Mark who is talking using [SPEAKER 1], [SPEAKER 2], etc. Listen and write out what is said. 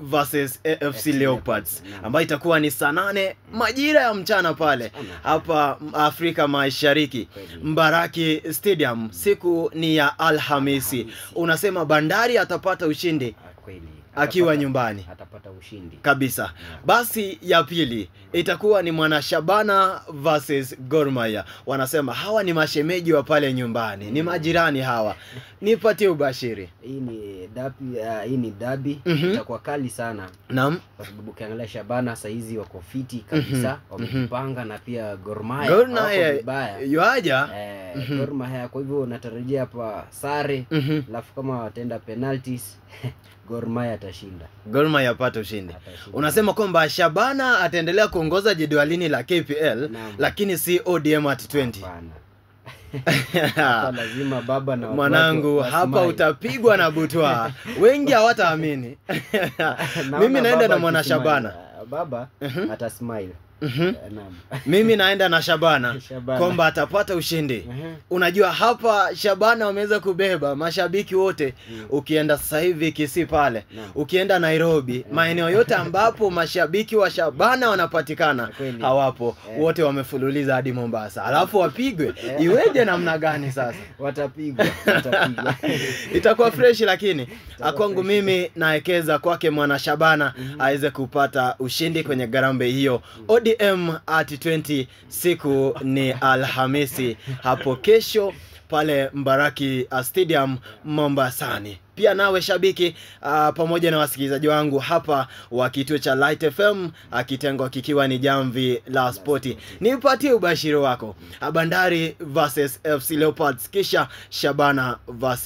[SPEAKER 1] Versus AFC Leopards ambayo itakuwa ni saa 8 majira ya mchana pale hapa Afrika Mashariki, Mbaraki Stadium. Siku ni ya Alhamisi. Unasema Bandari atapata ushindi akiwa nyumbani,
[SPEAKER 2] atapata ushindi
[SPEAKER 1] kabisa. Basi ya pili itakuwa ni Mwana Shabana versus Gor Mahia. Wanasema hawa ni mashemeji wa pale nyumbani, ni majirani hawa. Nipatie ubashiri.
[SPEAKER 2] Hii ni dabi, hii ni dabi itakuwa kali sana.
[SPEAKER 1] Naam.
[SPEAKER 2] Kwa sababu ukiangalia Shabana saa hizi wako fiti kabisa, wamejipanga, na pia Gor Mahia wako vibaya.
[SPEAKER 1] Yuaja.
[SPEAKER 2] Gor Mahia, kwa hivyo natarajia hapa sare, alafu kama wataenda penalties Gor Mahia atashinda.
[SPEAKER 1] Gor Mahia apate ushindi. Unasema kwamba Shabana ataendelea kuongoza jedwalini la KPL, lakini si ODM at 20.
[SPEAKER 2] Hapana. Hapa lazima baba na
[SPEAKER 1] mwanangu, hapa utapigwa na butwa. Wengi hawataamini. Mimi naenda na Mwana Shabana.
[SPEAKER 2] Baba atasmile.
[SPEAKER 1] Mimi naenda na Shabana kwamba atapata ushindi. Unajua hapa Shabana wameweza kubeba mashabiki wote. Ukienda sasa hivi Kisii pale, ukienda Nairobi, maeneo yote ambapo mashabiki wa Shabana wanapatikana hawapo, wote wamefululiza hadi Mombasa. Alafu wapigwe, iweje namna gani sasa?
[SPEAKER 2] Watapigwa, watapigwa.
[SPEAKER 1] Itakuwa fresh, lakini kwangu mimi naekeza kwake Mwana Shabana aweze kupata ushindi kwenye garambe hiyo. ODM at 20, siku ni Alhamisi hapo kesho pale Mbaraki Stadium Mombasani. Pia nawe shabiki, pamoja na wasikilizaji wangu hapa wa kituo cha Light FM, kitengo kikiwa ni Jamvi la Spoti, nipatie ubashiri wako. Bandari versus FC Leopards, kisha Shabana versus